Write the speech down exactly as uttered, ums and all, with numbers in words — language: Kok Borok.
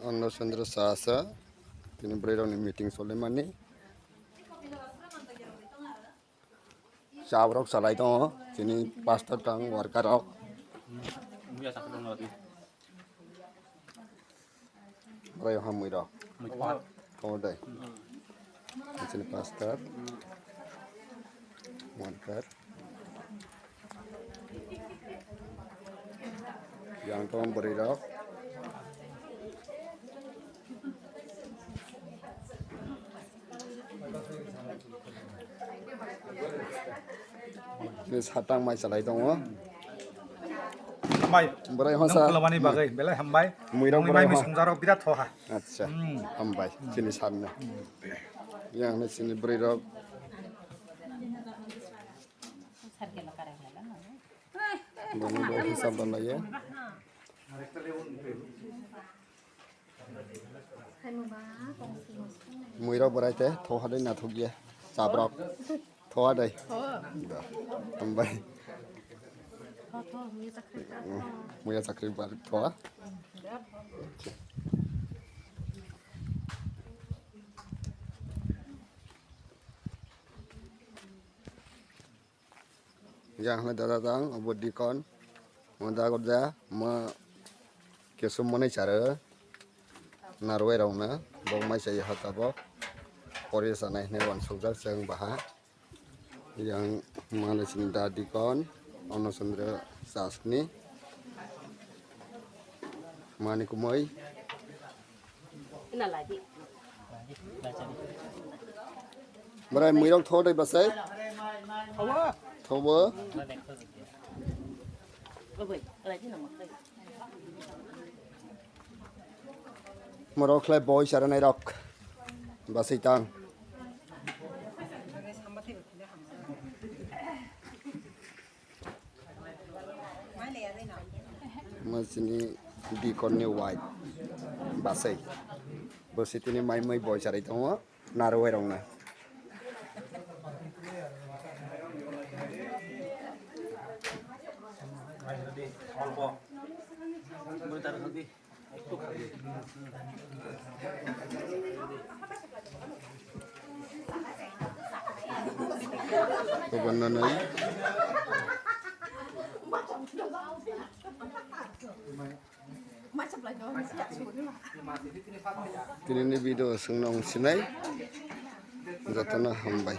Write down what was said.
Ono Chandra Sasa, tini bwrwi rokni meeting solimani. Chabrok chalai tongo, tini pastor tang worker rok. Bwrwi hamwi rok. Tongo dai. Tini pastor. Worker. Yang tong bwrwi rok. Ni satang mai chalai tongo. Hambai. Bwrwi hosa. Nang khulumani bagwi belai hambai. Muirok nangni bwrwi mai ho. Misung jarok birat thoha. Acha. Hmm. Hambai. Chini sanna. Yang ni chini bwrwi rok. Bwrwi rok hisab rwlaiya. Muirok bwrai te thoha dei nathok ya. Chabrok. Thoha dei. Da. Hambai. Muya chakri bar thoha. Yang hwnwi dada tang, obo dikon. Mo dagor da, mo kesu monai charo. Narwai rokno, bo mai chai ha tabok. Pori sanai hwnwi uansukjak chwng baha. Yang mani sini da dikon, Ono Chandra Sasni. Mani kumoi. Bwrai muirok tho dai bwsai. Thobo. Morok khlai boi chara nai rok. Bwsai tang. Mo chini dikon ni wife bwsai. Bo si tini mai mui boi charai tongo narwai rok no. Kobanna nai. Tini ni video swngna wng sinai. Jotono hambai.